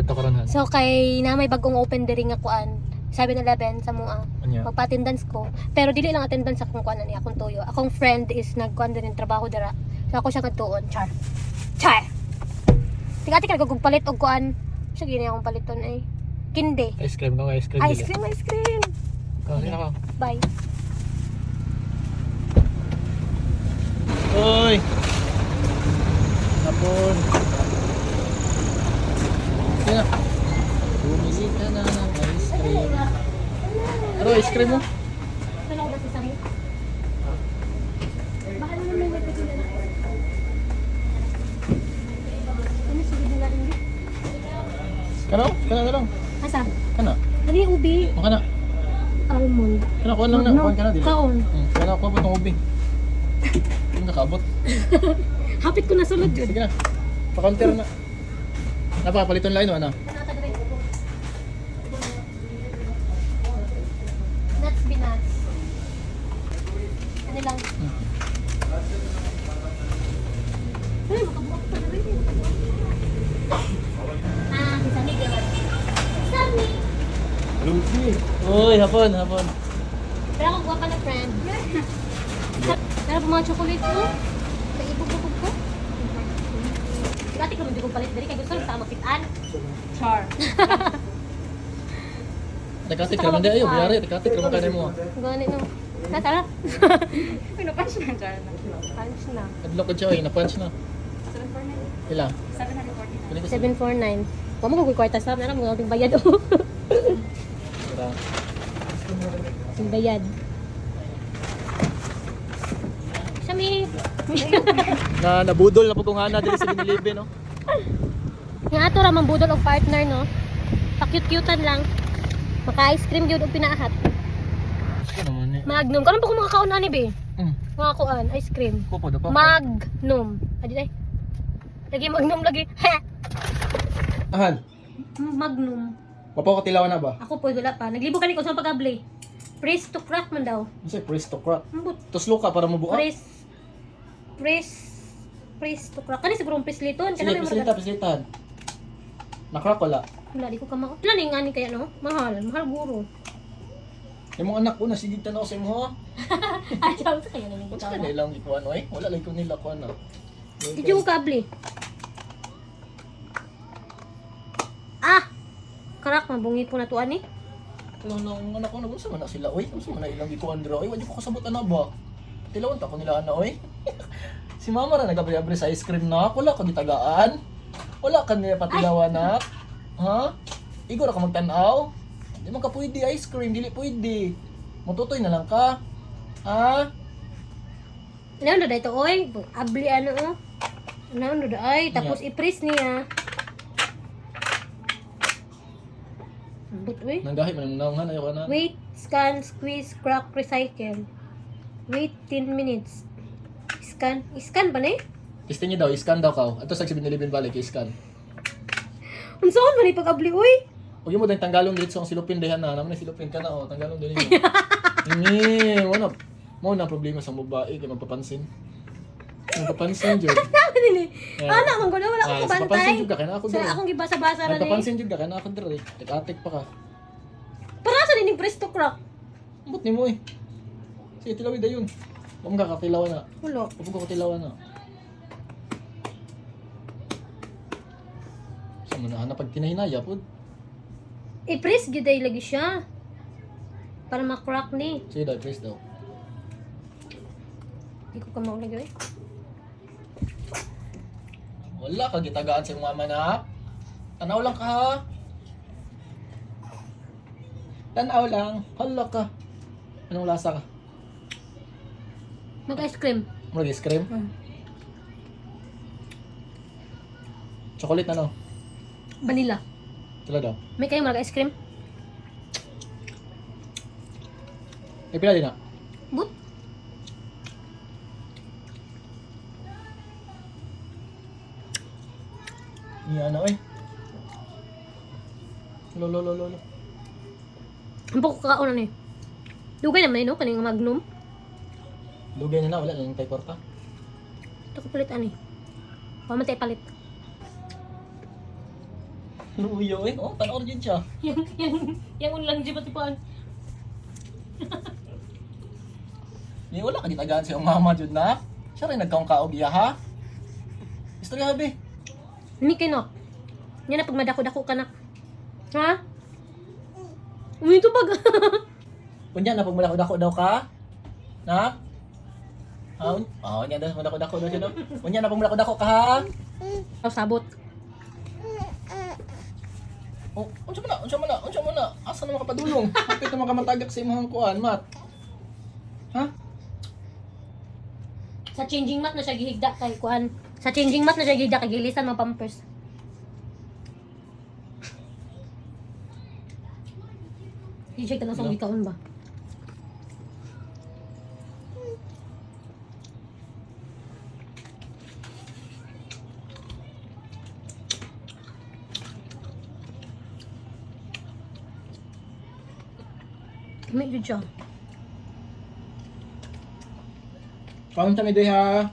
Ito karon, Han. So kay na may bagong open diri nga kuan, 7-Eleven sa mua. Anya. Magpa-attendance ko. Pero dili lang attendance akong kuan ani akong tuyo. Akong friend is nagkuan din trabaho dira. So ako siya kadtuon. Char. Char. Tingati ka nagugpalit og kuan. Siya gini akong paliton ay. Kinde. Ice cream ka, ice cream. Ice cream, ice cream. Kasi na ka. Bye. Oy! Hapon. Sige na. Bumili ka na ng ice cream. Ano, ice cream mo? Ano ba si Sami? Baka naman may nagpatula na ice cream. Ano siguro na hindi? Kana? Kana na lang. Asa? Kana. Ano yung ubi? O kana. Almond. Kana, kuha lang na. Magno. Kuha ka na. Dili. Kaon. Kana, kuha pa itong ubi. Hindi ka kaabot. Hapit ko na sulod yun. Sige na. Pa-counter na. Napapaliton line o ano? Nuts be nuts. Ano lang? Ay, makabuak pa na rin. Ah, si Sunny gawin. Sunny! Lugi. Uy, hapon, hapon. Pero akong guwapa na friend. Pero po mga chocolate mo. Sa ibog-bubog ko. Dati ko hindi ko palit diri kay gusto lang sa makitaan. Char. Teka, tika, ramon di ayo, biyari. Teka, tika, ramon ka na mo. Gani no. Na tara. Pinupunch na, Char na. Punch na. Adlock ko siya, oy, na-punch na. 749. Ila. 749. Kunin ko sila. 749. Wa mo ko kwarta sa na mo ating bayad oh. Tara. Ating bayad. Sami. Na nabudol na pud ko nga na diri sa Binilibe, no? Nga ato ra mambudol og partner no. Pakyut-kyutan lang. Maka ice cream gyud og pinaahat. Ano man eh. Magnum. Karon pa ko makakaon ani be. Mga kuan, ice cream. Ko po dapat. Magnum. Adi ay. Lagi magnum lagi. Ha. Ahan. Magnum. Papaw ka tilawan na ba? Ako po wala pa. Naglibo kani ko sa pagabli. Press to crack man daw. Unsa press to crack? Ambot. Tuslo ka para mabuak. Press press press to crack. Kani siguro ang press liton. Sige, Kana may pisilita, pisilitan. Na-crack wala. Wala di ko kamao. Wala ni ngani kaya no? Mahal, mahal guro. Imong anak ko na sige tanaw sa imo ha. Ay, sa kaya namin Unsa bitaw. ka nilang gikuan oy? Wala lay ko nila kuan na. Di ko kabli. Ah! Karak mabungi po na to ani. Ano na ang anak ko na unsa man na sila oy? Unsa man na ilang gikuan dira oy? Wa ko kasabot ana ba? Tilawan ta ko nila ana oy. Si mama ra nagabre-abre sa ice cream na. Wala ka gitagaan. Wala ka nila patilawan na. Ha? Igo ra ka magtan-aw. Di man ka pwede ice cream, dili pwede. Mututoy na lang ka. Ha? Ano na ito oy? Abli ano oh. Ano na ay tapos i-press niya. Ambot oy. Nanggahi man ang naungan ayo ka na. Wait, scan, squeeze, crack, recycle. Wait 10 minutes. Scan, scan ba ni? Testing niyo daw, scan daw ka. Ato sa 7-Eleven balik, scan. Unsaon man ni pag-abli oy? Huwag mo dahil tanggalon dito sa silupin dihan na. Naman na silupin ka na oh, tanggalon din niyo. Ini, mo na mo na problema sa babae kay magpapansin. Magpapansin jud. Tama nini. Yeah. Ana man gud wala Ah, akong sa kabantay. papansin jud ka kay na ako Sa diri. akong gibasa-basa ra ni. Nagpapansin jud ka kay na ako diri. Tek-atik pa ka. Para sa nining press to crack. Ambot nimo eh. Sige, tilawi dayon. Huwag ka katilawan na. Wala. Huwag ka katilawan na. Sa mga na pag tinahinaya pod. I-press gyud ay lagi siya. Para ma-crack ni. Sige daw, press daw. Di ko kamao lagi oy. Wala ka gitagaan sa imong mama na. Tanaw lang ka ha. Tanaw lang. Hala ka. Anong lasa ka? Mag-ice cream. Murag ice cream? Chocolate ano? Vanilla. Sila daw. May kayo mag ice cream? Eh, pila din na? But. Ni ano eh. Lo lo lo lo lo. Ang ko kakaon ni. Dugay naman eh, no kaning magnum. Lugay na na, wala na lang tayo kwarta. Ito ko palit ani. Wa man tayo palit. Luyo eh. Oh, tanaw jud siya. Yang unlang di ba tipaan? Di wala ka gitagaan sa iyong mama jud na. Siya rin nagkaong-kaog iya ha. Istorya habi. Ni kino. Yan na pag madako-dako ka na. Ha? Uy, ito pag. Unya na pag madako-dako daw ka. Na? Ah, ah, unya daw madako-dako daw siya no. Unya na pag madako-dako ka ha. Oh, sabot. Oh, unsa man na? Unsa man na? Unsa man na? Asa na makapadulong? Hapit na makamatagak sa imong kuan, mat. Ha? Sa changing mat na siya gihigda kay kuan. Sa changing mat na siya gihigda kay gilisan mga pampers. Di siya tanong sa Ano? gikaon ba? May jud siya. Kaon ta mi ha.